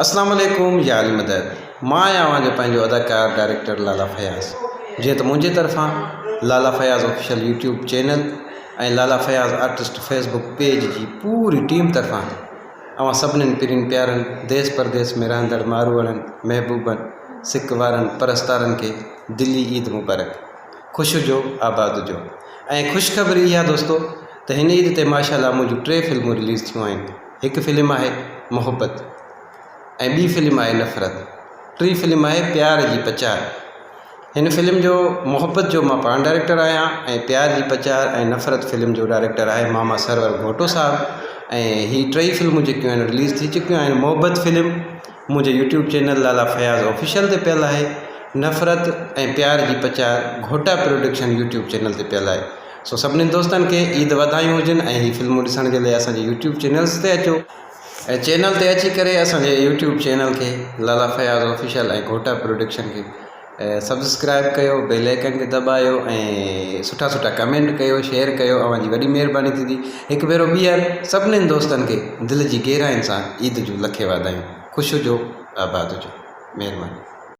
اسلام عليڪم يا علي مدد مان آهيان اوهان جو پنهنجو اداڪار ڊائريڪٽر لالا فياض جيئن ته منهنجي طرفان Lala Fayaz official YouTube channel ۽ Lala Fayaz artist Facebook page جي پوري ٽيم طرفان اوهان سڀنين پرين پيارن ديس پرديس ۾ رهندڙ ماروئڙن محبوبن سڪ وارن پرستارن کي دلي عيد مبارڪ خوش هجو آباد هجو ۽ خوشخبري اها دوستو ته هن عيد تي ماشاءالله منهنجون ٽي فلمون رليز ٿيون آهن هڪ فلم آهي محبت ۽ ٻي فلم آهي نفرت ٽين فلم آهي پيار جي پچار. هن فلم جو محبت جو مان پاڻ ڊائريڪٽر آهيان ۽ پيار جي پچار ۽ نفرت فلم جو ڊائريڪٽر آهي ماما سرور گهوٽو صاحب ۽ هي ٽئي فلمون جيڪيون آهن رليز ٿي چڪيون آهن محبت فلم منهنجي YouTube channel Lala Fayaz official تي پيل آهي نفرت ۽ پيار جي پچار گهوٽا پروڊڪشن يوٽيوب چينل تي پيل آهي سو سڀني دوستن کي عيد واڌايون هجن ۽ هي فلمون ڏسڻ جي لاء اسان جي يوٽيوب چينلز تي اچو ۽ چينل تي اچي ڪري اسان جي يوٽيوب چينل کي لالا فياض آفيشل ۽ گهوٽا پروڊڪشن کي سبسڪرائب ڪيو بيل آئيڪن کي دٻايو ۽ سٺا سٺا ڪمينٽ ڪيو شيئر ڪيو اوهان جي وڏي مهرباني ٿيندي هڪ ڀيرو ٻيهر سڀني دوستن کي دل جي گهراين سان عيد جون لکين واڌايون خوش هجو آباد هجو مهرباني.